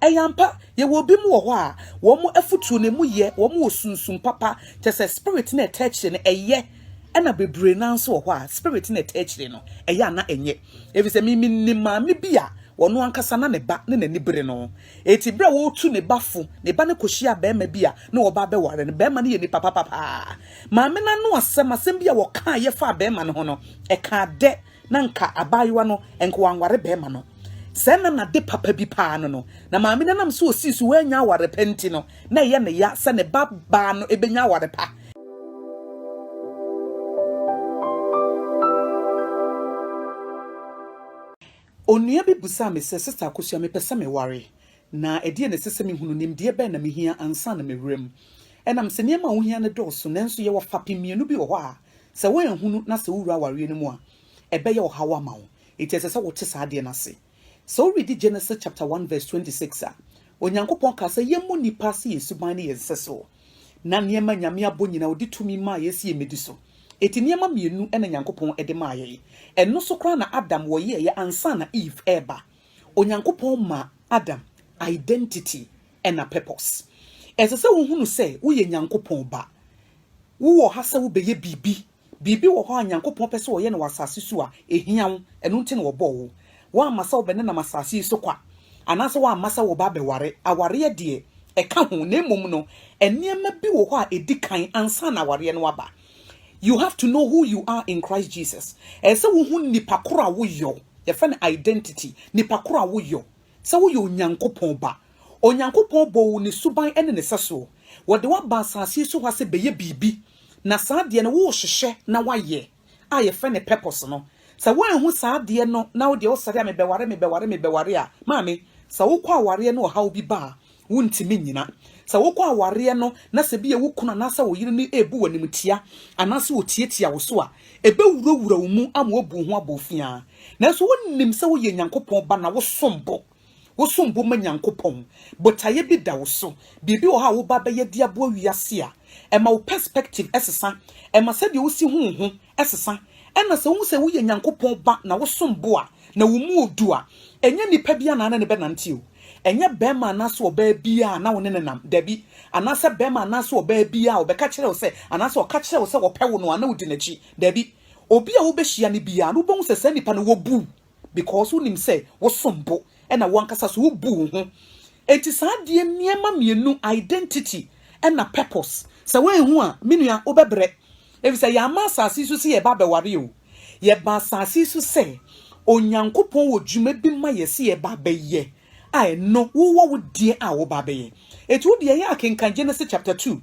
Ɛyɛ ampa, yɛwɔ ebinom wɔ hɔ a, wɔn afotuo no emu yɛ, wɔn wɔ sunsum papa, kyerɛ sɛ spirit no a ɛtaa akyire no ɛyɛ, ɛna bebree no ara nso wɔ hɔ a, spirit no a ɛtaa akyire no, ɛyɛ a na ɛnyɛ. Efisɛ me menim maame bi a, ɔno ankasa na ne ba ne n'ani bere no. Enti bere a wɔretu ne ba fo, ne ba no kɔhyiaa barima bi a na ɔreba abɛware no. Barima no yɛ nipa papa paa. Maame no ano asɛm, asɛm bi a wɔkaeɛ faa barima no ho no, ɛkaa dɛ. Na anka abaayewa no, anka wanware barima no. Sɛ na n'ade papa bi paa no no, na maame no nam sɛ osii so wannya aware pa nti no, na ɛyɛ no ya sɛ ne ba baa no benya aware pa. Onua bi bisaa me sɛ, Sista Akosua, mepɛ sɛ meware, na ɛdeɛn na ɛsɛ sɛ mehunu? Nimdeɛ bɛn na mehia ansa na mawura mu? Ɛnam sɛ nneɛma a wohia no dɔɔso, nanso yɛwɔ fapem mmienu bi wɔ hɔ a Sɛ woanhunu na sɛ wowura awareɛ no mu a, ɛbɛyɛ ɔhaw ama wo. Enti ɛsɛ sɛ wote saa adeɛ no ase. Sɛ woredi Genesis chapter 1 verse 26 a, Onyankopɔn kaa sɛ yɛmmɔ nnipa ase yɛn suban ne yɛn nsɛsoɔ. Na nneɛma a Nyame abɔ nyinaa ɔde tumi maa yɛn sɛ yɛmmɛdi so. Enti nneɛma mmienu na Nyankopɔn de maa yɛn. Ɛno so koraa na Adam wɔyɛeɛ ansa na Eve reba. Onyankopɔn maa Adam identity ɛna purpose. Ɛsɛ sɛ wohunu sɛ woyɛ Nyankopɔn ba. Wowɔ ha sɛ wobɛyɛ biribi. Biribi wɔ hɔ a Nyankopɔn pɛ sɛ ɔyɛ no wɔ asase so a ɛhia wo, ɛno nti na ɔbɔɔ wo. Woamma sɛ wobɛnenam asase yi so kwa, anaasɛ woamma sɛ woreba abɛware. Awareɛ deɛ, ɛka ho, na mmom no, nneɛma bi wɔ hɔ a ɛdi kan ansa na awareɛ no aba. You have to know who you are in Christ Jesus. Ɛsɛ sɛ wohu nipa koro a woyɔ. Yɛfrɛ no identity, nipa koro a woyɔ. Sɛ woyɛ Onyankopɔn ba. Onyankopɔn bɔɔ wo ne suban ne ne sɛsoɔ. Wɔde wo aba asase yi so ha sɛ bɛyɛ biribi, na saa adeɛ no worehwehwɛ na woayɛ, a yɛfrɛ no purpose no. Sɛ woanhu saa adeɛ no na wo deɛ wosɔre a mebɛware, mebɛware, mebɛware a, maame, sɛ wokɔ awareɛ na ɔhaw bi ba a, wontumi nnyina. Sɛ wokɔ awareɛ no na sɛ bi a wo kunu anaasɛ wo yere no rebu wo animtia anaasɛ ɔtiatia wo so a, ɛbɛwurawura wo mu ama woabu wo ho abɔ fi ara. Nanso wonim sɛ woyɛ Nyankopɔn ba na wosom bo. Wosom bo ma Nyankopɔn. Botaeɛ bi da wo so. Biribi wɔ hɔ a woba abɛyɛ de aboa wiase a, ɛma wo perspective sesa. Ɛma sɛdeɛ wosi hu wo ho sesa. Ɛna sɛ wohu sɛ woyɛ Nyankopɔn ba na wosom bo a, na wo mu odu a, ɛnyɛ nipa biara na ne no bɛnante o. Ɛnyɛ barima anaasɛ ɔbaa biara na wo ne no nam. Dabi. Anaasɛ barima anaasɛ ɔbaa biara a ɔbɛka kyerɛ wo sɛ, anaasɛ ɔka kyerɛ wo sɛ ɔpɛ wo no a na wodi n'akyi. Dabi. Obi a wobɛhyia no biara no wobɛhu sɛ saa nipa no wɔbu wo because wonim sɛ wosom bo ɛna wo ankasa so wobu wo ho. Enti saa adeɛ nneɛma mmienu identity ɛna purpose sɛ woanhu a me nua wobɛbrɛ efisɛ yɛamma asase yi so sɛ yɛreba abɛware o. Yɛba asase yi so sɛ Onyankopɔn wɔ dwuma bi ma yɛ sɛ yɛreba abɛyɛ a ɛno wowɔ wo deɛ a woreba abɛyɛ. Enti wo deɛ yɛ akenkan Genesis chapter 2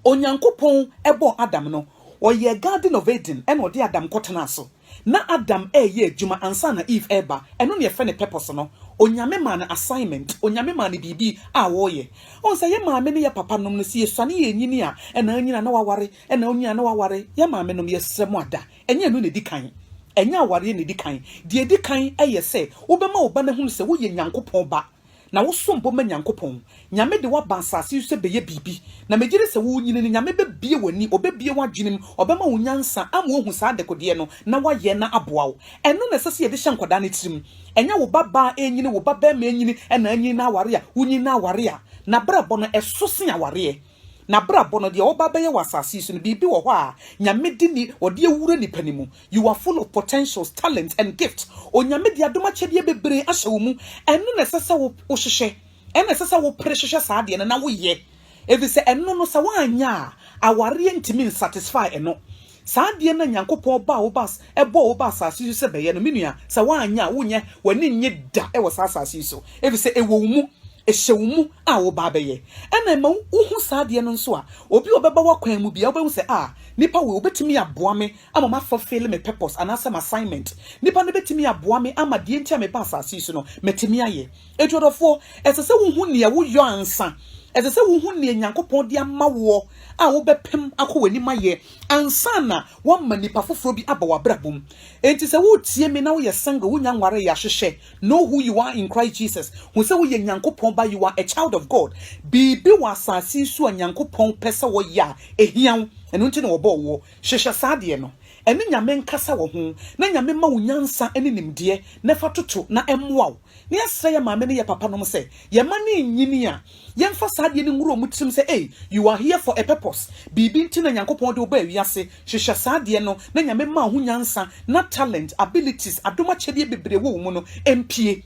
Onyankopɔn bɔɔ Adam no, ɔyɛɛ Garden of Eden ɛna ɔde Adam kɔtenaa so. Na Adam reyɛ adwuma ansa na Eve reba, ɛno na yɛfrɛ no purpose no. Onyame maa no assignment, Onyame maa no biribi a ɔreyɛ. Wohu sɛ yɛ maame ne yɛ papa nom no, sɛ yɛsua ne yɛnyini a, ɛna anyini a na waware, ɛna onyini a na waware. Yɛ maame nom, yɛsrɛ mo ada, ɛnyɛ ɛno na ɛdi kan. Ɛnyɛ awareɛ na ɛdi kan. Deɛ ɛdi kan yɛ sɛ wobɛma wo ba no ahunu sɛ woyɛ Nyankopɔn ba. Na wo som bo ma Nyankopɔn. Nyame de wo aba asase yi so sɛ bɛyɛ biribi. Na megye di sɛ wo nyini no Nyame bɛbue w'ani, ɔbɛbue w'adwenem, ɔbɛma wo nyansa ama woahu saa adekodeɛ no na woayɛ na aboa wo. Ɛno na ɛsɛ sɛ yɛde hyɛ nkwadaa no tirim. Ɛnyɛ wo ba baa ɛrenyini, wo ba barima ɛrenyini ɛna anyini na aware a, wonyini na aware a, n'abrabɔ no ɛso sen awareɛ. N'abrabɔ no, deɛ ɔreba abɛyɛ wɔ asase yi so no, biribi wɔ hɔ a Nyame de ni, ɔde awura nipa no mu. You are full of potentials, talents and gifts. Onyame de adom akyɛdeɛ bebree ahyɛ wo mu. Ɛno na ɛsɛ sɛ wo, wohwehwɛ. Ɛno na ɛsɛ sɛ wopere hwehwɛ saa adeɛ no na woyɛ. Efisɛ ɛno no, sɛ woanyɛ a, awareɛ ntumi nsatisfy ɛno. Saa adeɛ no a Nyankopɔn baa wo ba, bɔɔ wo baa asase yi so sɛ bɛyɛ no, me nua, sɛ woanyɛ a, wonyɛ, w'ani nnye da wɔ saa asase yi so. Efisɛ ɛwɔ wo mu, ɛhyɛ wo mu a woba abɛyɛ. Ɛna ɛma wohu saa adeɛ no nso a, obi a ɔbɛba w'akwan mu biara, wobɛhu sɛ, ah, nipa wei, ɔbɛtumi aboa me ama ma fulfill me purpose anaasɛ m'assignment. Nipa no bɛtumi aboa me ama deɛ nti a meba asase yi so no, matumi ayɛ. Enti ɔdɔfoɔ, ɛsɛ sɛ wohu nea woyɔ ansa. Ɛsɛ sɛ wohu nea Nyankopɔn de ama woɔ a wobɛpem akɔ w'anim ayɛ ansa na woama nipa foforɔ bi aba w'abrabɔ mu. Enti sɛ woretie me na woyɛ single, wonnya nwareeɛ a, hwehwɛ, know who you are in Christ Jesus. Hu sɛ woyɛ Nyankopɔn ba, you are a child of God. Biribi wɔ asase yi so a Nyankopɔn pɛ sɛ woyɛ a ɛhia wo, ɛno nti na wɔbɔɔ woɔ. Hwehwɛ saa adeɛ no. Ɛne Nyame nkasa wɔ ho, na Nyame mma wo nyansa ne nimdeɛ na fa toto na ɛmmoa wo. Na yɛsrɛ yɛ maame ne yɛ papa nom sɛ, yɛ mma no nnyini a, yɛmfa saa adeɛ no nwura wɔn tirim sɛ, ei, you are here for a purpose, biribi nti na Nyankopɔn de wo baa wiase, hwehwɛ saa adeɛ no na Nyame mma wo ho nyansa na talent, abilities, adom akyɛdeɛ bebree wɔ wo mu no mpue.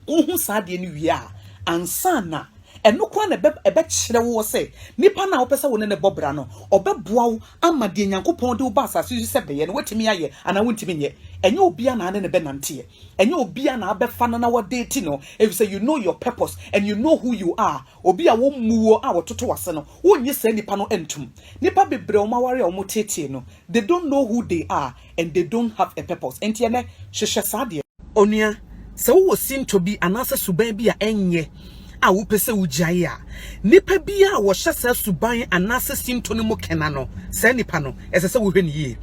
Wohu saa adeɛ no wie a, ansa na ɛno koraa na ɛbɛ, ɛbɛkyerɛ woɔ sɛ nipa no a wopɛ sɛ wo ne no bɔ bra no, ɔbɛboa wo ama deɛ Nyankopɔn de wo ba asase so sɛ bɛyɛ no, woatumi ayɛ anaa wontumi nyɛ. Ɛnyɛ obiara na ane no bɛnanteɛ. Ɛnyɛ obiara na abɛfa no na wɔdate no, efisɛ you know your purpose and you know who you are. Obi a wommu wo a wɔtoto w'ase no, wonnye saa nipa no ntom. Nnipa bebree a wɔaware a wɔteetee no, they don't know who they are and they don't have a purpose. Enti ɛnnɛ, hwehwɛ saa adeɛ no. Onua, sɛ wowɔ sintɔ bi anaasɛ suban bi a ɛnyɛ a wopɛ sɛ wugyae a, nipa biara a wɔhyɛ saa suban anaasɛ sintɔ no mu kena no, saa nipa no, ɛsɛ sɛ wohwɛ no yie.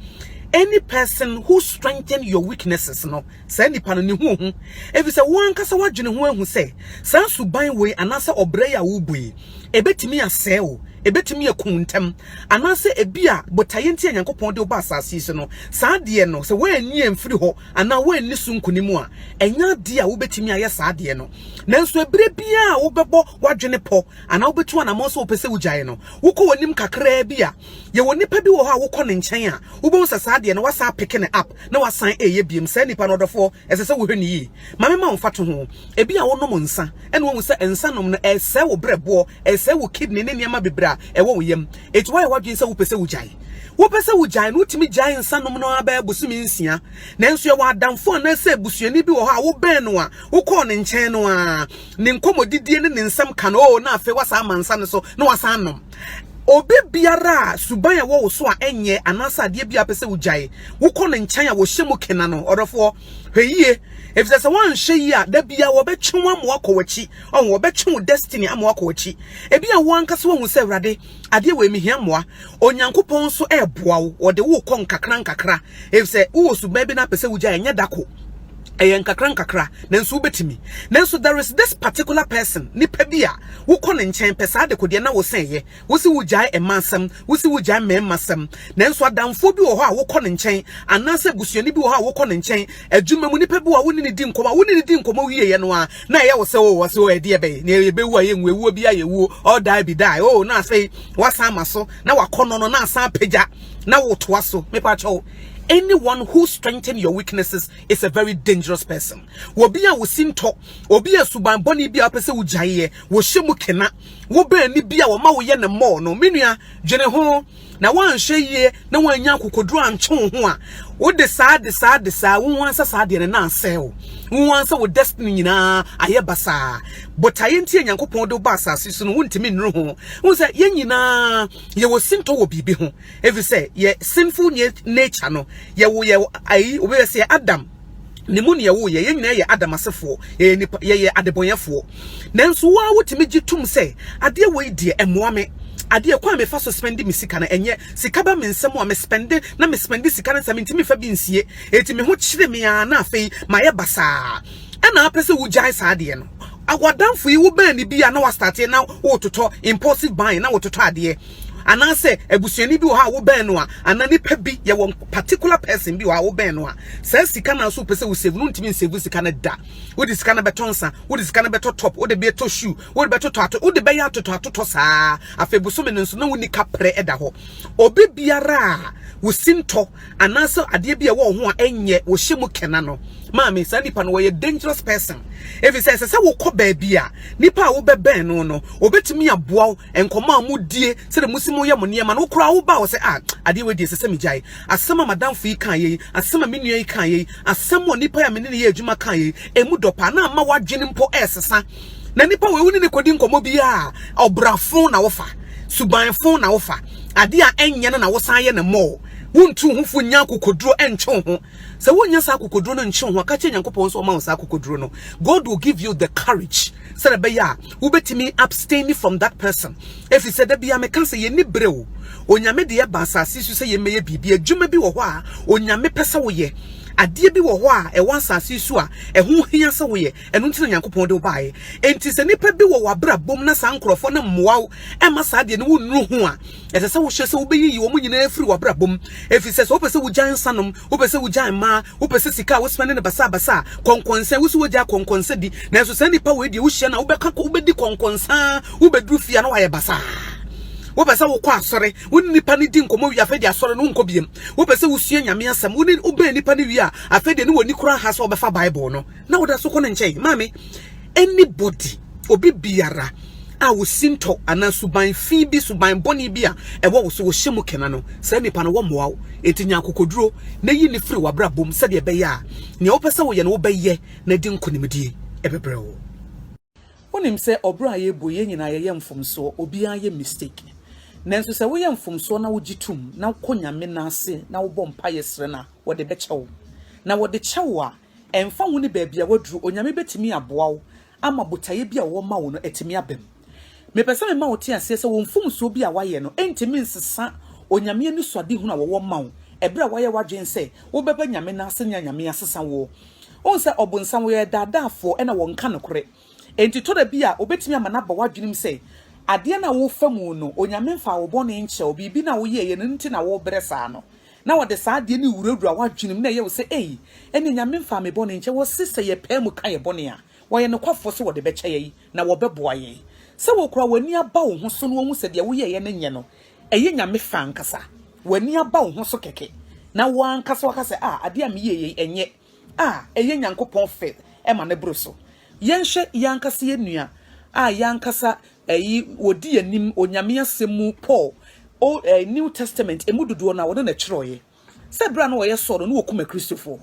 Any person who strengthen your weaknesses no, saa nipa no, ne ho ohu. Efisɛ wo ankasa woadwene ho ahu sɛ saa suban wei anaasɛ ɔbra yi a worebɔ yi, ebetumi asɛe wo, ebetumi aku wo ntɛm, anaasɛ ebia botaeɛ nti a Nyankopɔn de wo ba asase yi so no, saa adeɛ no, sɛ woanyi amfiri hɔ anaa woanni so nkonim a, ɛnyɛ adeɛ a wobɛtumi ayɛ saa adeɛ no. Nanso ɛberɛ biara a wobɛbɔ w'adwene pɔ anaa wobɛtu anammɔn sɛ wopɛ sɛ wogyae no, wokɔ w'anim kakraa bi a, yɛwɔ nipa bi wɔ hɔ a wokɔ ne nkyɛn a, wobɛhu sɛ saa adeɛ no wasan apeke no up na wasan ɛreyɛ biom. Saa nipa no, ɔdɔfoɔ, ɛsɛ sɛ wohwɛ no yie. Ma memma wo mfatoho. Ebia wonom nsa, ɛna woahu sɛ nsa nom no ɛresɛe wo berɛboɔ, ɛresɛe wo kidney ne nneɛma bebree a ɛwɔ wo yam. Enti woayɛ w'adwene sɛ wopɛ sɛ wogyae. Wopɛ sɛ wogyae no, wotumi gyae nsa nom no ara bɛyɛ bosome nsia. Nanso yɛwɔ adamfo anaasɛ abusuani bi wɔ hɔ a wobɛn no a, wokɔɔ ne nkyɛn no ara, ne nkɔmmɔdidie ne ne nsɛm ka no, oh, na afei wasan ama nsa no so na wasan anom. Obi biara a suban a ɛwɔ wo so a ɛnyɛ anaasɛ adeɛ bi a wopɛ sɛ wogyae, wokɔ ne nkyɛn a wɔhyɛ mu kena no, ɔdɔfoɔ, hwɛ yie, efisɛ sɛ woanhwɛ yie a, da biara wɔbɛtwe wo ama woakɔ w'akyi. Ɔho, wɔbɛtwe wo destiny ama woakɔ w'akyi. Ebia wo ankasa woahu sɛ, Awurade, adeɛ wei mehia mmoa. Onyankopɔn nso reboa wo, ɔde wo rekɔ nkakra nkakra, efisɛ wowɔ suban bi na apɛ sɛ wogyae, ɛnyɛ da ko. Ɛyɛ nkakra nkakra, nanso wobɛtumi. Nanso there is this particular person, nipa bi a wokɔ ne nkyɛn pɛ saa adekodeɛ na wosɛn yɛ. Wose wogyae mmaa asɛm, wose wogyae mmarima asɛm. Nanso adamfoɔ bi wɔ hɔ a wokɔ ne nkyɛn, anaasɛ busuani bi wɔ hɔ a wokɔ ne nkyɛn, adwuma mu nipa bi wɔ hɔ a wo ne no di nkɔmmɔ a, wo ne no di nkɔmmɔ wieɛ no ara, na ɛyɛ wo sɛ oh, ɔse oh, ɛdeɛ bɛyɛ, nea yɛbɛwu a yɛnwu, ewuo biara yɛ wuo, all die be die, oh, na afei wasan ama so, na wakɔnɔ no, na asan apagya, na wotoa so. Mepa kyɛw, anyone who strengthen your weaknesses is a very dangerous person. Obi a wosi ntɔ, obi a suban bɔne bi a wopɛ sɛ wogyaeɛ, wɔhyɛ mu kena, wo bɛn bi a wɔma woyɛ ne mmɔɔ no, me nua, dwene ho, na woanhwɛ yie na woannya akokoduro antwe wo ho a, wode saa de saa de saa, wo ho ansa saa deɛ no na asɛe wo. Wo ho ansa wo destiny nyinaa ayɛ basaa. Botaeɛ nti a Nyankopɔn de wo ba asase so no, wontumi nnuru ho. Wohu sɛ yɛn nyinaa yɛwɔ sintɔ wɔ biribi ho. Ɛfiri sɛ yɛ sinful nature no, yɛwo yɛ ayi, wobɛyɛ sɛ yɛ Adam ne mu ne yɛwo yɛ, yɛn nyinaa yɛ Adam asefoɔ, yɛyɛ nipa, yɛyɛ adebɔnyɛfoɔ. Nanso wo ara wotumi gye tom sɛ adeɛ wei deɛ ɛmmoa me. Adeɛ kwan a mefa so spɛnde me sika no ɛnyɛ, sika ba me nsam a me spɛnde na me spɛnde sika no sɛ mentumi fa bi nsie, enti me ho kyere me ara na afei mayɛ basaa. Ɛna apɛ sɛ wogyae saa adeɛ no. W'adamfo yi wobɛn no bi a na wastate na wototɔ impulsive buying na wototɔ adeɛ. Anaasɛ abusuani bi wɔ hɔ a wobɛn no a, anaa nipa bi, yɛwɔ particular person bi wɔ hɔ a wobɛn no a, saa sika no a so wopɛ sɛ wo save no, wontumi nsave sika no da. Wode sika no bɛtɔ nsa, wode sika no bɛtɔ top, wode bɛtɔ shoe, wode bɛtotɔ ato, wode bɛyɛ atotɔ atotɔ saa. Afei bosome no nso na wonni kaprɛ ɛda hɔ. Obi biara a wo sintɔ anaasɛ adeɛ bi a ɛwɔ wo ho a ɛnyɛ, wɔhyɛ mu kɛna no, maame, saa nipa no wɔyɛ dangerous person. Ɛfiri sɛ ɛsɛ sɛ wokɔ baabi a nipa a wobɛbɛn no no, obɛtumi aboa wo. Nkɔmmɔ a modie, sɛdeɛ mosi moyɛ mo nneɛma no, wo koraa woba wɔ sɛ, ah, adeɛ wei deɛ ɛsɛ sɛ megyae. Asɛm a m'adamfo yi kaeɛ yi, asɛm a me nua yi kaeɛ yi, asɛm a onipa yi a me ne no yɛ adwuma kaeɛ yi, ɛmu dɔ paa, na ama w'adwene mpo ɛresesa. Na nipa wei wo ne no kɔdi nkɔmmɔ biara a, ɔbrafo na wofa, subanfo na wofa, adeɛ a ɛnyɛ no na wosan yɛ no more. Wontu wo ho fo nnya akokoduro ntwe wo ho. Sɛ wonnya saa akokoduro no ntwe wo ho a, ka kyerɛ Nyankopɔn sɛ ɔma wo saa akokoduro no. God will give you the courage sɛdeɛ ɛbɛyɛ a wobɛtumi abstain from that person. Ɛfiri sɛ da biara meka sɛ yɛnni berɛ o. Onyame de yɛba asase so sɛ yɛmmɛyɛ biribi. Adwuma bi wɔ hɔ a Onyame pɛ sɛ woyɛ. Adeɛ bi wɔ hɔ a ɛwɔ asase yi so a ɛho hia sɛ woyɛ. Ɛno nti na Nyankopɔn de wo baeɛ. Enti sɛ nnipa bi wɔ w'abrabɔ mu na saa nkurɔfoɔ no mmoa wo mma saa adeɛ no wonnuru ho a, ɛsɛ sɛ wohwɛ sɛ wobɛyiyi wɔn nyinaa afiri w'abrabɔ mu. Ɛfiri sɛ, sɛ wopɛ sɛ wogyae nsa nom, wopɛ sɛ wogyae mmaa, wopɛ sɛ sika a wospɛnde no basabasa a, kɔnkɔnsa, wo so wogyae kɔnkɔnsa di. Nanso saa nnipa wei deɛ wohyia no a, wobɛka wobɛdi kɔnkɔnsa ara, wobɛduru fie a na woayɛ basaa. Wopɛ sɛ wokɔ asɔre, wo ne nnipa no di nkɔmmɔ wie a, afei deɛ asɔre no wonkɔ biom. Wopɛ sɛ wosua Nyame asɛm, wo ne wobɛn nnipa no wie a, afei deɛ ne w'ani koraa ha sɛ wɔbɛfa Bible no. Na woda so kɔ ne nkyɛn. Maame, anybody, obi biara a wo sintɔ anaa suban fi bi, suban bɔne bi a ɛwɔ wo so, wɔhyɛ mu kena no, saa nipa no wɔmmoa wo. Enti nya akokoduro na yi no firi w'abrabɔ mu sɛdeɛ ɛbɛyɛ a nea wopɛ sɛ woyɛ no wobɛyɛ na ɛde nkonimdie ɛbɛbrɛ wo. Wonim sɛ ɔbrɛ a yɛbɔ yi, yɛn nyinaa yɛyɛ mfomsoɔ, obiara yɛ mistake. Nanso sɛ woyɛ mfomsoɔ na wogye tom na wokɔ Nyame nan ase na wobɔ mpaeɛ srɛ no a, wɔde bɛkyɛ wo. Na wɔde kyɛ wo a, ɛmfa ho ne baabi a woaduru, Onyame bɛtumi aboa wo ama botaeɛ bi a ɔwɔ ma wo no atumi aba mu. Mepɛ sɛ mema wo te aseɛ sɛ wo mfomsoɔ bi a woayɛ no ntumi nsesa Onyame anisoadehunu a wɔwɔ ma wo ɛberɛ a woayɛ w'adwene sɛ wobɛba Nyame nan ase ne Nyame asesa woɔ. Wohu sɛ ɔbonsam ɔyɛ daadaafoɔ ɛna wɔnka nokorɛ. Enti tɔ da bi a ɔbɛtumi ama no aba w'adwenem sɛ adeɛ no a worefa mu no Onyame mfaa wo bɔne nkyɛ wo, biribi no a woyɛeɛ no nti na worebrɛ saa no. Na wɔde saa adeɛ no rewurawura w'adwenem na ɛyɛ wo sɛ ei, ɛnneɛ Nyame mfaa me bɔne nkyɛ. Wɔse sɛ yɛpae mu ka yɛn bɔne a, wɔyɛ nokwafoɔ sɛ wɔde bɛkyɛ yɛn na wɔbɛboa yɛn. Sɛ wo koraa w'ani aba wo ho so na woahu sɛ deɛ woyɛeɛ no nyɛ no, ɛyɛ Nyame fɛ ankasa. W'ani aba wo ho so kɛkɛ na wo ankasa woaka sɛ, ah, adeɛ a meyɛeɛ yi, ɛnyɛ. Ah, ɛyɛ Nyankopɔn fɛ ma no boro so. Yɛnhwɛ yɛn ankasa yɛn nua a yɛn ankasa ɛyi wɔdi yɛn anim Onyame asɛm mu Paul, Old, eh, New Testament emu dodoɔ no a wɔne na ɛtwerɛeɛ. Sɛ berɛ a na ɔyɛ Saul no na wɔkum Akristofoɔ.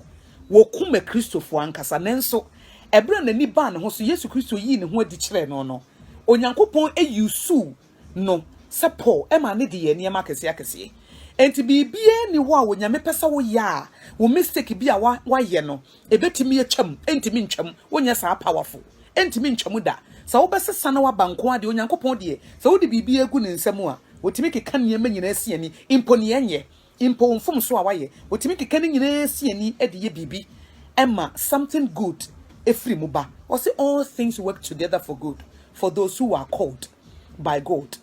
Wɔkum Akristofoɔ ankasa. Nanso ɛberɛ a n'ani baa ne ho so Yesu Kristo yii ne ho adi kyerɛɛ no no, Onyankopɔn usuu no sɛ Paul maa no de yɛɛ nneɛma akɛseɛ akɛseɛ. Enti biribiara nni hɔ a Onyame pɛ sɛ woyɛ a wo mistake bi a woayɛ no ɛbɛtumi atwam, ɛntumi ntwam, wonyɛ saa powerful, ɛntumi ntwam da. Sɛ wobɛsesa na woaba nko ara deɛ, Onyankopɔn deɛ sɛ wode biribiara gu ne nsa mu a, ɔtumi keka nneɛma nyinaa si ani, mpo nea ɛnyɛ, mpo wo mfomsoɔ a woayɛ, ɔtumi keka ne nyinaa si ani de yɛ biribi ma something good firi mu ba. Ɔse all things work together for good for those who are called by God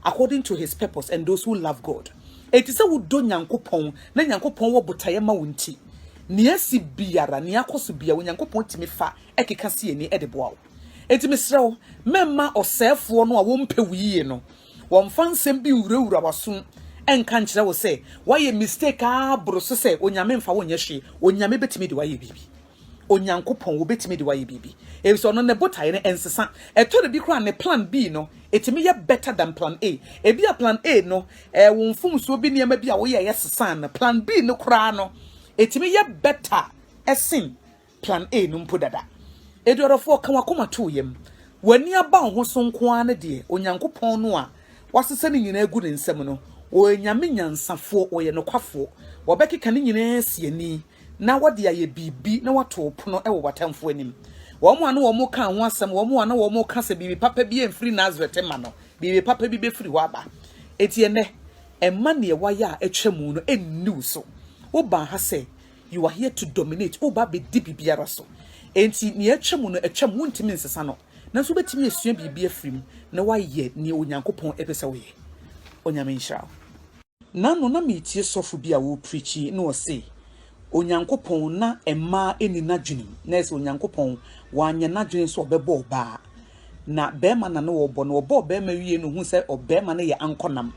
according to his purpose and those who love God. Enti sɛ wodɔ Nyankopɔn na Nyankopɔn wɔ botaeɛ ma wo nti, nea asi biara, nea akɔ so biara, Onyankopɔn tumi fa ɛkeka si ani de boa wo. Enti mesrɛ wo, mɛmma ɔsɛefoɔ no a wɔmpɛ wo yie no, wɔmfa nsɛm bi nwurawura w'asom nka nkyerɛ wo sɛ woayɛ mistake ara boro so sɛ Onyame mfa wo nyɛ hwee. Onyame bɛtumi de wo ayɛ biribi. Onyankopɔn, obetumi de wo ayɛ biribi. Efisɛ ɔno ne botae no ɛnsesa. Ɛtɔ da bi koraa a ne plan B no, etumi yɛ better than plan A. Ebia plan A no, ɛɛ wo mfomsoɔ bi nneɛma bi a woyɛeɛ sesaa no. Plan B no koraa no, etumi yɛ better sen plan A no mpo dada. Enti ɔdɔfoɔ, ka w'akoma to wo yam. W'ani aba wo ho so nko ara no deɛ, Onyankopɔn no a wasesa ne nyinaa agu ne nsam no, ɔyɛ Nyame nyansafoɔ, ɔyɛ nokwafoɔ. Ɔbɛkeka ne nyinaa asi ani. na wɔde ayɛ biribi na wɔatow pono wɔ w'atamfo anim. Wɔn a na wɔka ho asɛm, wɔn a na wɔka sɛ biribi papa bi amfiri Nasaret mma no, biribi papa bi bɛfiri hɔ aba. Enti ɛnnɛ, mma nea woayɛ a atwa mu no nni wo so. Wobaa ha sɛ you are here to dominate, woreba abɛdi biribiara so. Enti nea atwa mu no, atwam, wontumi nsesa no. Nanso wobɛtumi asua biribi afiri mu na woayɛ nea Onyankopɔn pɛ sɛ woyɛ. Onyame nhyira wo. Nano na meretie sɔfo bi a ɔrepreachi na ɔse Onyankopɔn na mmaa nni n'adwenem na ɛsɛ Onyankopɔn wanyɛ n'adwene sɛ ɔbɛbɔ ɔbaa na bɛɛma na na ɔbɔ na ɔbɔɔ bɛɛma wie na ohuu sɛ ɔbɛɛma no yɛ ankɔnam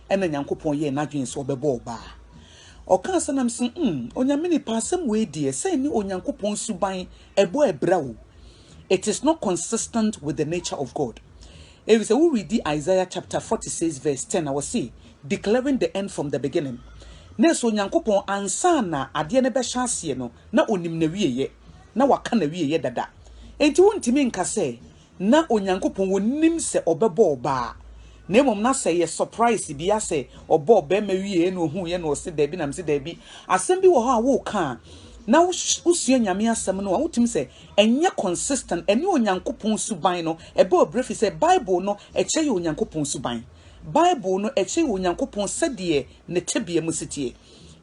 ɛna Nyankopɔn yɛɛ n'adwene sɛ ɔbɛbɔ ɔbaa. Ɔkaa sɛ na mese mm Onyame nipa asɛm wei deɛ sɛ ɛne Onyankopɔn suban ɛbɔ abira o. It is not consistent with the nature of God. Efisɛ wo readi Isaiah chapter 46 verse 10 a ɔse declaring the end from the beginning. Na ɛsɛ Onyankopɔn ansa na adeɛ no bɛhyɛ aseɛ no na ɔnim n'awieɛ, na waka n'awieɛ dada. Enti wontumi nka sɛ na Onyankopɔn ɔnim sɛ ɔbɛbɔ ɔbaa, na mmom na sɛ ɛyɛ surprise bi asɛ ɔbɔɔ barima wieɛ na ɔhuuiɛ na ɔse daabi na mese daabi. Asɛm bi wɔ hɔ a woka a na wosua Nyame asɛm no a wotumi sɛ ɛnyɛ consistent, ɛne Onyankopɔn suban no ɛbɔ abira firi sɛ Bible no ɛkyerɛ yɛ Onyankopɔn suban. Bible no kyerɛ Onyankopɔn sɛdeɛ ne tebea mu si teɛ.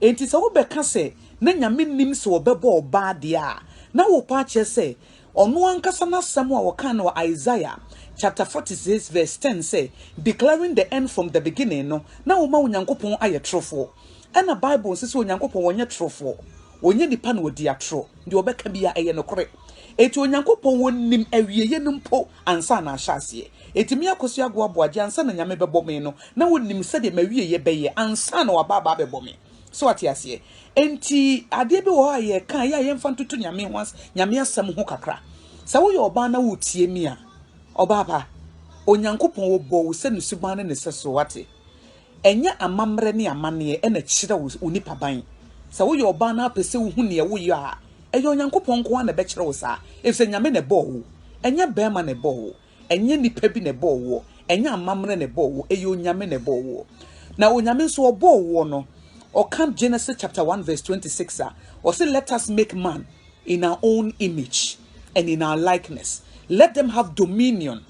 Enti sɛ wobɛka sɛ na Nyame nnim sɛ ɔbɛbɔ ɔbaa deɛ a, na worepɛ akyerɛ sɛ ɔno ankasa n'asɛm a ɔkaa no wɔ Isaiah chapter 46 verse 10 sɛ, declaring the end from the beginning no, na woma Onyankopɔn ayɛ torofoɔ. Ɛna Bible nso sɛ Onyankopɔn ɔnyɛ torofoɔ. Ɔnyɛ nipa na ɔdi atorɔ. Deɛ ɔbɛka biara ɛyɛ nokorɛ. Enti Onyankopɔn ɔnim awieɛ no mpo ansa na ahyɛ aseɛ. Enti me Akosua Agoa Boagye ansa na Nyame bɛbɔ me no, na ɔnim sɛdeɛ m'awieɛ bɛyɛ ansa na waba aba abɛbɔ me. So wate aseɛ? Enti adeɛ bi wɔ hɔ a yɛka a, ɛyɛ a yɛmfa ntoto Nyame ho as, Nyame asɛm ho kakra. Sɛ woyɛ ɔbaa na woretie me a, ɔbaa pa, Onyankopɔn ɔbɔɔ wo sɛ ne suban ne ne sɛsoɔ, wate? Ɛnyɛ amammerɛ ne amanneɛ na ɛkyerɛ wo wo nipaban. Sɛ woyɛ ɔbaa na wopɛ sɛ wohu nea woyɛ a, ɛyɛ Onyankopɔn nko ara na ɛbɛkyerɛ wo saa, efisɛ Nyame na ɛbɔɔ wo. Ɛnyɛ barima na ɛbɔɔ wo, ɛnyɛ nipa bi na ɛbɔɔ woɔ, ɛnyɛ amammerɛ na ɛbɔɔ wo, ɛyɛ Onyame na ɛbɔɔ woɔ. Na Onyame nso ɔbɔɔ woɔ no, ɔka Genesis chapter 1 verse 26 a, ɔse let us make man in our own image and in our likeness, let them have dominion,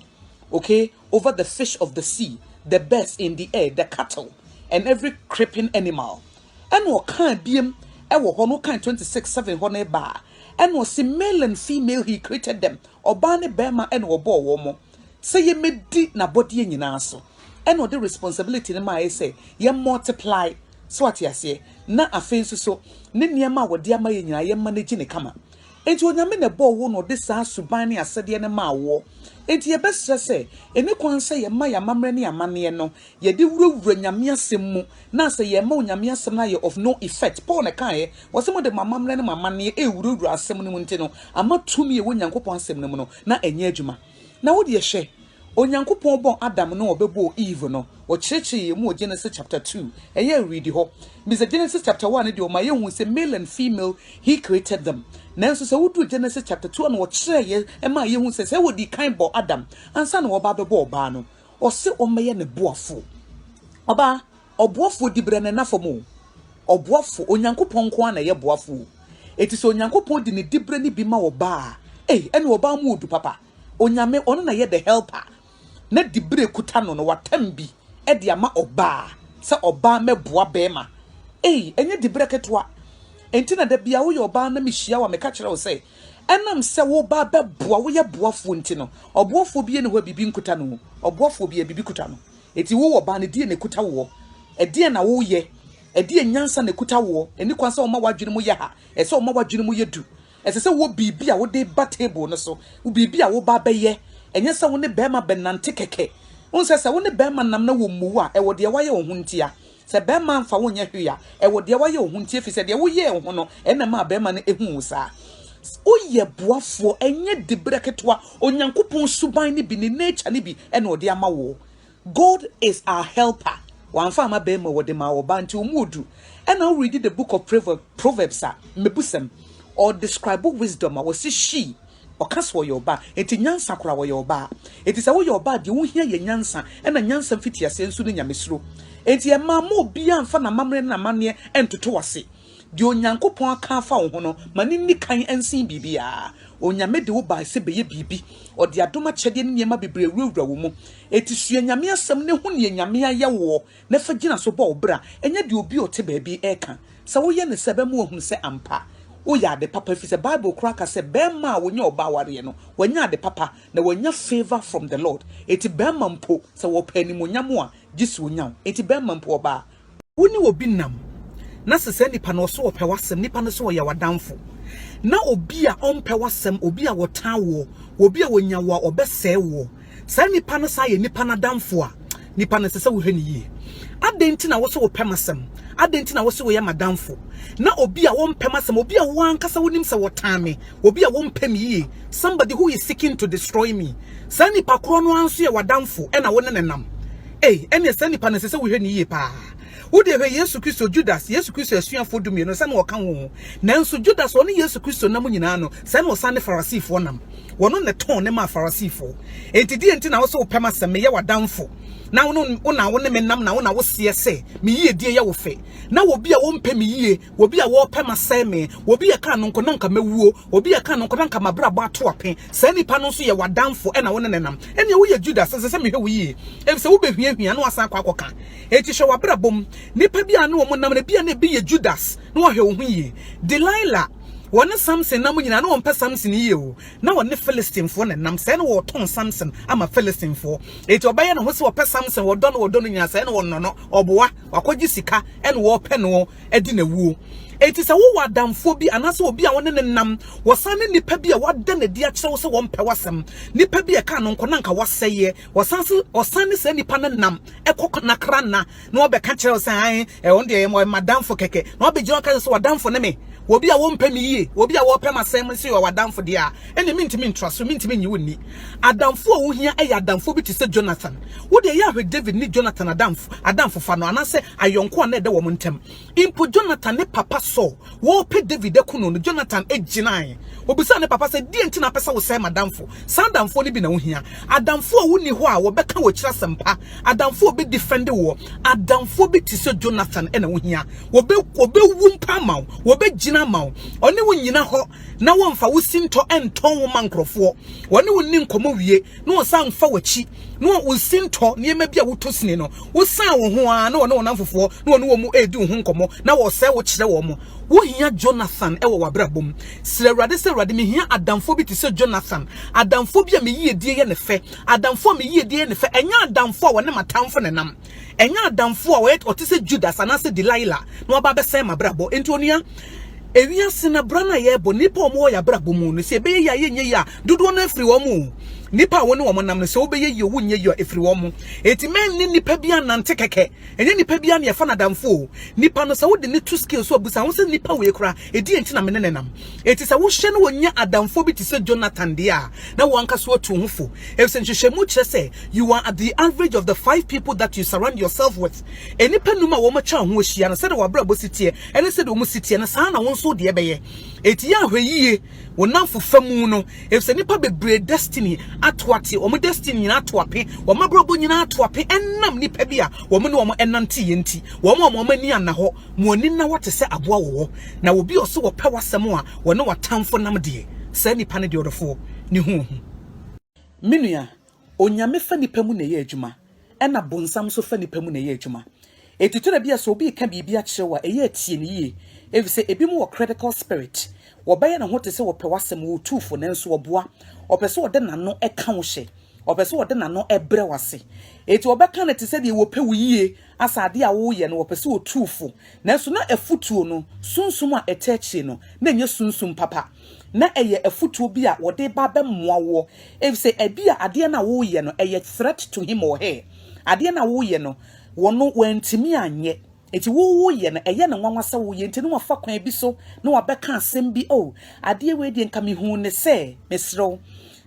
okay, over the fish of the sea, the birds in the air, the cattle, and every creeping animal. Ɛna ɔkaa biem ɛwɔ hɔ no, ɔkan 26 7 hɔ no ba a, ɛna ɔse male and female he created them. Ɔbaa ne bɛrima ɛna ɔbɔɔ wɔn mo sɛ yɛmɛdi n'abɔdeɛ nyinaa so. Ɛna ɔde responsibility no maa yɛ sɛ yɛ multiply so ate aseɛ na afei nso so ne nneɛma a wɔde ama yɛ nyinaa yɛ manage ne kama. Enti Onyame na ɛbɔɔ wo na ɔde saa suban ne asɛdeɛ no maa woɔ. Enti yɛbɛsrɛ sɛ, ɛni kwan sɛ yɛma yɛn amammerɛ ne amanneɛ no yɛde wurawura Nyame asɛm mu na sɛ yɛma Onyame asɛm no ayɛ of no effect. Paul na ɛkaeɛ, ɔse mode mo amammerɛ ne mo amanneɛ ɛrewurawura asɛm no mu nti no ama tumi a ɛwɔ Nyankopɔn asɛm no mu no na ɛnyɛ adwuma. Na wo deɛ hwɛ, Onyankopɔn bɔɔ Adam no ɔbɛbɔɔ Eve no, ɔkyerɛkyerɛɛ yɛn mu wɔ Genesis chapter 2, ɛyɛ read hɔ. Bisa Genesis chapter 1 no deɛ ɔma yɛhu sɛ male and female he created them. Nanso sɛ woduru Genesis chapter 2 a na ɔkyerɛɛ yɛn maa yɛhu sɛ sɛ wɔdii kan bɔ Adam ansa na wɔba abɛbɔ ɔbaa no, ɔse ɔmmɛyɛ ne boafoɔ. Ɔbaa, ɔboafoɔ diberɛ no nna fam o. Ɔboafo, Onyankopɔn nko ara na ɛyɛ boafo o. Enti sɛ Onyankopɔn de ne diberɛ no bi ma ɔbaa a, ei, ɛne ɔbaa mu odu papa. Onyame, ɔno na yɛ the helper. Na diberɛ kuta no no, watam bi de ama ɔbaa sɛ ɔbaa mɛboa bɛrima. Ei, ɛnyɛ diberɛ ketewa. Enti na da biara woyɛ ɔbaa na mehyia wo a meka kyerɛ wo sɛ, ɛnam sɛ wo ba bɛboa, woyɛ boafoɔ nti no, ɔboafoɔ biara nni hɔ a biribi nkuta no o. Ɔboafoɔ biara biribi kuta no. Enti wo ɔbaa no, deɛn na ɛkuta woɔ? Ɛdeɛn na woyɛ? Ɛdeɛn nyansa na ɛkuta woɔ? Ɛnni kwan sɛ woma w'adwene mu yɛ ha. Ɛsɛ sɛ woma w'adwene mu yɛ du. Ɛsɛ sɛ wowɔ biribi a wode ba table no so, biribi a woba abɛyɛ. Ɛnyɛ sɛ wo ne barima bɛnante kɛkɛ. Wohu sɛ, sɛ wo ne barima nam na wɔmmu wo a, ɛwɔ deɛ woayɛ wo ho ntia. Sɛ barima amfa wo nyɛ hwee a, ɛwɔ deɛ woayɛ wo ho ntia, ɛfiri sɛ deɛ woyɛɛ wo ho no, ɛno na ɛmaa barima no huu wo saa. Woyɛ boafoɔ, ɛnyɛ diberɛ ketewa. Onyankopɔn suban no bi, ne nature no bi na ɔde ama woɔ. God is our helper. Wamfa amma barima, wɔde maa ɔbaa, nti wɔn mu odu. Ɛna wo read the book of Proverbs a, mmebusɛm, ɔ describe wisdom a, wɔsi she, ɔka sɛ ɔyɛ ɔbaa, nti nyansa koraa ɔyɛ ɔbaa. Nti sɛ woyɛ ɔbaa deɛ wohia yɛ nyansa, ɛna nyansa mfitiaseɛ nso ne nyamesuro. Nti ɛmaa ma obiara mfa n'amammerɛ ne n'amanneɛ ntoto w'ase. Deɛ Onyankopɔn aka afa wo ho no, ma no nni kan nsen biribiara. Onyame de wo bae sɛ bɛyɛ biribi. Ɔde adom akyɛdeɛ ne nneɛma bebree awurawura wo mu. Enti sua Nyame asɛm na hu deɛ Nyame ayɛ woɔ na fa gyina so bɔ wo bra, ɛnyɛ deɛ obi a ɔte baabi reka. Sɛ woyɛ no saa a, ɛbɛma woahunu sɛ ampa woyɛ ade papa, ɛfiri sɛ Bible koraa ka sɛ barima a ɔnya ɔbaa awareɛ no, wanya ade papa na wanya favour from the Lord. Enti barima mpo, sɛ ɔpɛ animuonyam a, gye sɛ ɔnya wo. Enti barima mpo, ɔbaa. Wo ne obi nam, na sɛ saa nipa no ɔso ɔpɛ w'asɛm, nipa no so ɔyɛ w'adamfo, na obi a ɔmpɛ w'asɛm, obi a ɔtan woɔ, obi a ɔnya wo a ɔbɛsɛe woɔ, saa nipa no san yɛ nipa no adamfo a, nipa no ɛsɛ sɛ wohwɛ no yie. Adɛn nti na wo so wopɛ m'asɛm? Adɛn nti na wo so woyɛ m'adamfo? Na obi a ɔmpɛ m'asɛm, obi a wo ankasa wonim sɛ ɔtan me, obi a ɔmpɛ me yie, somebody who is seeking to destroy me, saa nipa korɔ no ara nso yɛ w'adamfo ɛna wo ne no nam. Ei, ɛnneɛ saa nipa no ɛsɛ sɛ wohwɛ no yie paa. Wo deɛ hwɛ Yesu Kristo, Judas, Yesu Kristo asuafoɔ dumienu no, sɛ na ɔka ho ho. Nanso Judas, ɔne Yesu Kristo nam nyinaa no, sɛ na ɔsan ne Farisifoɔ nam. Wɔno na ɛtɔn ne maa Farisifoɔ. Enti deɛ nti na wo sɛ wopɛ m'asɛm, meyɛ w'adamfo, Na wo wo na wo ne me nam na wo na wo seɛ sɛ me yiedie yɛ wo fɛ. Na obi a wɔmpɛ me yie, obi a wɔpɛ m'asɛe me, obi a ɛka no nko na nka mɛwuo, obi a ɛka no nko na nka m'abrabɔ ato ape. Saa nipa no nso yɛ w'adamfo ɛna wo ne ne nam. Ɛnneɛ woyɛ Judas, ɛsɛ sɛ mehwɛ wo yie. Efisɛ wobɛhuahua na wasan akɔ akɔka. Enti hwɛ w'abrabɔ mu. Nnipa bi a ne wɔn nam no, ebia na ebi yɛ Judas na wahwɛ wo ho yie. Delilah, wɔne Samson nam nyinaa na wɔmpɛ Samson yie o. Na wɔne Filistinfoɔ na ɛnam. Sɛɛ na wɔretɔn Samson ama Filistinfoɔ. Enti ɔbɛyɛ ne ho sɛ ɔpɛ Samson, wɔdɔ no, wɔdɔ no nyinaa, sɛɛ na wɔnnɔ no. Ɔboa, wakɔgye sika ɛna wɔrepɛ no adi n'awuo. Enti sɛ wowɔ adamfoɔ bi anaasɛ obi a wo ne no nam, wɔsan ne nipa bi a wada n'adi akyerɛ wo sɛ wɔmpɛ w'asɛm, nipa bi a ɛkaa no nko na anka wasɛeɛ, wɔsan so ɔsan ne saa nipa no nam ɛkɔ nakra nna na wɔbɛka kyerɛ wo sɛ ae ɔno deɛ ɛyɛ madamfo kɛkɛ, na wabɛgyina ɔka sɛ wadamfo ne me, obi a wɔmpɛ me yie, obi a wɔpɛ m'asɛm sɛ yɛ wadamfo deɛ a, ɛnna mentumi ntra so, mentumi nyi wo nni. Adamfo a wohia yɛ adamfo bi te sɛ Jonathan. Wo deɛ yɛ ahwɛ David ne Jonathan adamfo adamfofa no anaasɛ ayɔnko a na ɛda wɔn ntam. Mpo Jonathan ne papa Saul wɔrepɛ David aku no no, Jonathan gyinae. Obisaa ne papa sɛ, Deɛn nti na apɛ sɛ wosɛe m'adamfo? Saa adamfoɔ no bi na wohia. Adamfo a wonni hɔ a wɔbɛka w'akyiri asɛmpa, adamfo a wɔbɛdifɛnde woɔ, adamfoɔ bi te sɛ Jonathan na wohia. Wɔbɛ, wɔbɛwu mpo ama wo, wɔbɛgyina ama wo. Ɔne wo nnyina hɔ na wɔmfa wo sintɔ ntɔn wo ma nkurɔfoɔ. Wɔne wo nni nkɔmmɔ wie na wɔsan mfa w'akyi na wo sintɔ nneɛma bi a wotɔ sini no, wosan wo ho ara na wɔne wɔn namfofoɔ na wɔne wɔn redi wo ho nkɔmmɔ na wɔresɛe wo kyerɛ wɔn. Wohia Jonathan wɔ w'abrabɔ mu. Srɛ Awurade sɛ, Awurade, mehia adamfoɔ bi te sɛ Jonathan, adamfoɔ bi a me yiedie yɛ ne fɛ, adamfoɔ a me yiedie yɛ ne fɛ, ɛnyɛ adamfoɔ a wɔne m'atamfo na ɛnam, ɛnyɛ adamfoɔ a ɔyɛ ɔte sɛ Judas anaasɛ Delilah na waba abɛsɛe m'abrabɔ. Enti onua, ewiase no abira no a yɛrebɔ, nnipa a wɔwɔ yɛn abrabɔ mu no, sɛ ɛbɛyɛ yie a yɛnyɛ yie a, dodoɔ no afiri wɔn o. Nnipa a wo ne wɔn nam no, sɛ wobɛyɛ yie o, wonyɛ yie a, ɛfiri wɔn. Enti mɛnne nnipa bi annante kɛkɛ. Ɛnyɛ nnipa biara na yɛfa no adamfo o. Nipa no, sɛ wode no to scale so a, bisa ho sɛ, 'Nipa wei koraa, ɛdeɛn nti na me ne no nam? Enti sɛ wohwɛ na wɔnya adamfoɔ bi te sɛ Jonathan deɛ a, na wo ankasa woatu wo ho fo. Efisɛ nhwehwɛmu kyerɛ sɛ, you are the average of the five people that you surround yourself with. Nnipa nnum a wɔatwa wo ho ahyia no, sɛdeɛ w'abrabɔ si teɛ ne sɛdeɛ wɔn si teɛ no, saa ara na wo nso wo deɛ bɛyɛ. Enti yɛ ahwɛyie wo nnamfofa mu no, efisɛ nnipa bebree destiny ato ate, wɔn destiny nyinaa ato ape, wɔn abrabɔ nyinaa ato ape ɛnam nnipa bi a wɔn ne wɔn ɛnanteeɛ nti. Wɔn a wɔn ani anna hɔ, mo ani nna hɔ te sɛ aboa wɔwɔ. Na obi a ɔse wɔpɛ w'asɛm a wɔne w'atamfo nam deɛ, saa nipa no deɛ ɔdɔfoɔ, ne ho hu. Me nua, Onyame fa nipa mu na ɛyɛ adwuma, ɛna bonsam nso fa nipa mu na ɛyɛ adwuma. Enti tɔ da bi a sɛ obi reka biribi akyerɛ wo a, ɛyɛ a tie no yie, efisɛ ebinom wɔ critical spirit. Wɔbɛyɛ ne ho te sɛ wɔpɛ w'asɛm, wɔretu fo, nanso wɔboa. Ɔpɛ sɛ ɔde n'ano ka wo hyɛ. Ɔpɛ sɛ ɔde n'ano brɛ wo ase. Enti ɔbɛka no te sɛ deɛ wɔpɛ wo yie, asɛ adeɛ a woreyɛ no wɔpɛ sɛ wɔtu wo fo. Nanso na afotuo no, sunsum a ɛtɛ akyire no, na ɛnyɛ sunsum papa. Na ɛyɛ afotuo bi a wɔde reba abɛmmoa woɔ, efisɛ ebia adeɛ no a woreyɛ no, ɛyɛ threat to him or her. Adeɛ no a woreyɛ no, wɔno wantumi anyɛ. Enti wo woyɛ no, ɛyɛ no nwanwa sɛ woyɛ nti na wafa kwan bi so na wabɛka asɛm bi, oh, adeɛ wei deɛ nka mehuu no sɛ, mesrɛ wo,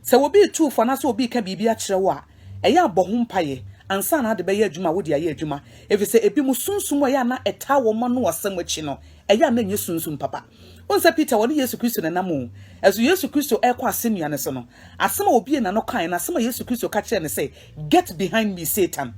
sɛ obi retu wo fo anaasɛ obi reka biribi akyerɛ wo a, ɛyɛ a bɔ ho mpaeɛ ansa na wode bɛyɛ adwuma a wode ayɛ adwuma, efisɛ ebinom sunsum a ɛyɛ a na ɛtaa wɔn ano asɛm akyi no, ɛyɛ a na ɛnyɛ sunsum papa. Wohu sɛ Peter, ɔne Yesu Kristo na ɛnam o. Ɛso Yesu Kristo rekɔ asɛnnua no so no, asɛm a obiee n'ano kaeɛ no, asɛm a Yesu Kristo ka kyerɛɛ no sɛ, Get behind me, Satan.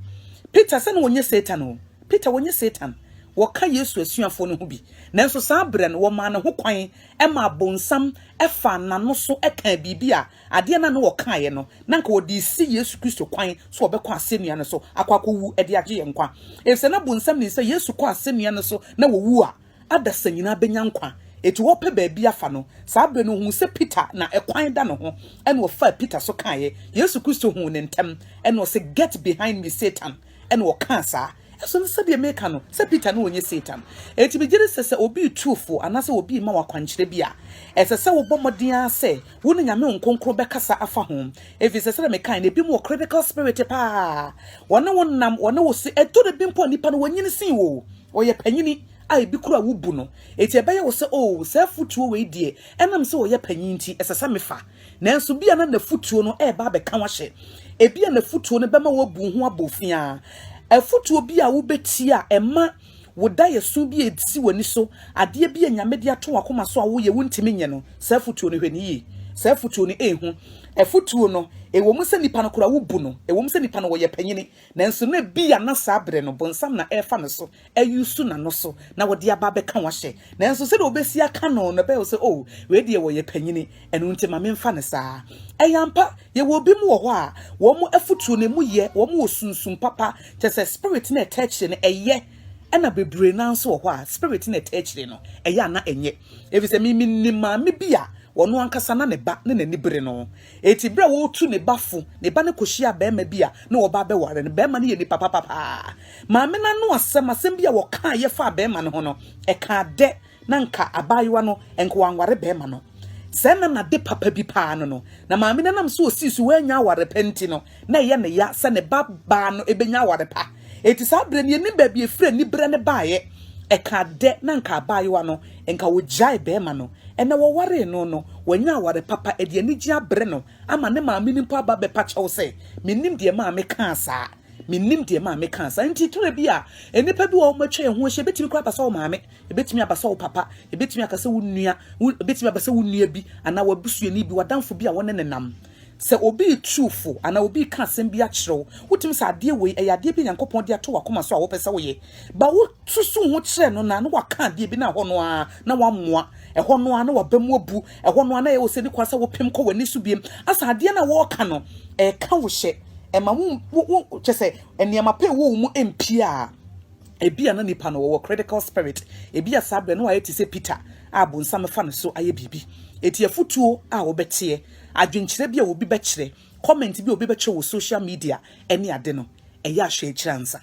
Peter, sɛ na ɔnyɛ Satan o. Peter, ɔnyɛ Satan. Wɔka Yesu asuafoɔ no ho bi. Nanso saa berɛ no, wɔmaa ne ho kwan maa bonsam faa n'ano so kaa biribi a adeɛ no a na ɔkaeɛ no, na anka ɔde resi Yesu Kristo kwan sɛ ɔbɛkɔ asɛnnua no so akɔ akɔwu de agye yɛn nkwa. Efisɛ na bonsam nim sɛ Yesu kɔ asɛnnua no so na ɔwu a, adasa nyinaa bɛnya nkwa. Enti ɔrepɛ baabi afa no, saa berɛ no ɔhuu sɛ Peter na ɛkwan da ne ho, ɛna ɔfaa Peter so kaeɛ. Yesu Kristo huu no ntɛm, ɛna ɔse, Get behind me, Satan. Ɛna ɔkaa saa. Ɛso no, sɛdeɛ meka no, sɛ Peter no ɔnyɛ Satan. Enti megye di sɛ sɛ obi retu wo fo anaasɛ obi rema wo akwankyerɛ bi a, ɛsɛ sɛ wobɔ mmɔden ara sɛ wo ne Nyame Honhom Kronkron bɛkasa afa ho. Ɛfiri sɛ sɛdeɛ mekae no, ebinom wɔ critical spirit paa. Wɔne wo nam, wɔne wo se, ɛtɔ da bi mpo a nipa no wanyini sen wo o, ɔyɛ panyini a ebi koraa wobu no. Enti ɛbɛyɛ wo sɛ, oh, saa afotuo wei deɛ, ɛnam sɛ ɔyɛ panyin nti, ɛsɛ sɛ mefa. Nanso bi a na n'afotuo no reba abɛka wo ahyɛ. Ebia n'afotuo no bɛma woabu wo ho abɔ fi ara. Afotuo bi a wobɛtie a ɛma wo daeɛso bi a ɛsi w'ani so, adeɛ bi a Nyame de ato w'akoma so a woyɛ wontumi nyɛ no, saa afotuo no hwɛ no yie. Saa afutuo no ɛnhu. Afutuo no, ɛwɔ mu sɛ nipa no koraa wobu no, ɛwɔ mu sɛ nipa no wɔyɛ panyini, nanso na bi a na saa berɛ no bonsam na ɛrefa no so, ayusu n'ano so na wɔde aba abɛka wo ahyɛ. Nanso sɛdeɛ wɔbɛsi aka no no, ɛbɛyɛ wo sɛ, oh, wei deɛ wɔyɛ panyini, ɛno nti ma memfa no saa. Ɛyɛ ampa, yɛwɔ ebinom wɔ hɔ a, wɔn afutuo no ɛmu yɛ, wɔn wɔ sunsum papa, kyerɛ sɛ spirit no a ɛtaa akyire no, ɛyɛ. Ɛna bebree no ara nso wɔ hɔ a, spirit no a ɛtaa akyire no, ɛyɛ a na ɛnyɛ. Efisɛ me menim maame bi a ɔno ankasa na ne ba ne n'ani bere no. Enti bere a wɔretu ne ba fo, ne ba no kohyiaa barima bi a na ɔreba abɛware no. Barima no yɛ nipa papa paa. Maame no ano asɛm, asɛm bi a wɔkaeɛ faa barima no ho no, ɛkaa dɛ na anka abaayewa no, anka wanware barima no. Sɛ na n'ade papa bi paa no no, na maame no nam sɛ osii so wannya aware pa nti no, na ɛyɛ no ya sɛ ne ba baa no benya aware pa. Enti saa bere no, yennim baabi a efiri anibere no baeɛ. Ɛkaa dɛ na anka abaayewa no, anka ogyae barima no. Ɛnnɛ wɔwaree no no, wanya aware papa, ɛde anigye abrɛ no ama ne maame no mpo aba abɛpa kyɛw sɛ, Minnim deɛ ɛmaa mekaa saa. Minnim deɛ ɛmaa mekaa saa. Enti tɔ da bi a, nnipa bi wɔ hɔ a wɔatwa yɛn ho ahyia, ebetumi koraa aba sɛ wo maame, Ebetumi aba sɛ wo papa, ebetumi aka sɛ wo nua, wo, ebetumi aba sɛ wo nua bi anaa w'abusuani bi, w'adamfo bi a wo ne no nam. Sɛ obi retu wo fo anaa obi reka asɛm bi akyerɛ wo, wotumi sɛ adeɛ wei, ɛyɛ adeɛ bi a Nyankopɔn de ato w'akoma so a wopɛ sɛ woyɛ. Ba wosusu ho kyerɛ no na na waka adeɛ bi na ɛhɔ no ara na wamoa, ɛhɔ no ara na w'aba mu abu, ɛhɔ no ara na ɛyɛ wo sɛ ɛni kwan sɛ wopem kɔ w'ani so biem. Asa adeɛ no a wɔreka no, ɛreka wo hyɛ, ɛma wo, wo, wo, kyerɛ sɛ nneɛma pa a ɛwɔ wo mu mpue a, Ebia na nipa no wɔwɔ critical spirit. Ebia saa berɛ no wayɛ te sɛ Peter a bonsam fa ne so ayɛ biribi. Enti afutuo a wobɛteɛ, adwenkyerɛ bi a obi bɛkyerɛ, comment bi a obi bɛkyerɛ wɔ social media ne ade no, ɛyɛ a hwɛ akyiri ansa.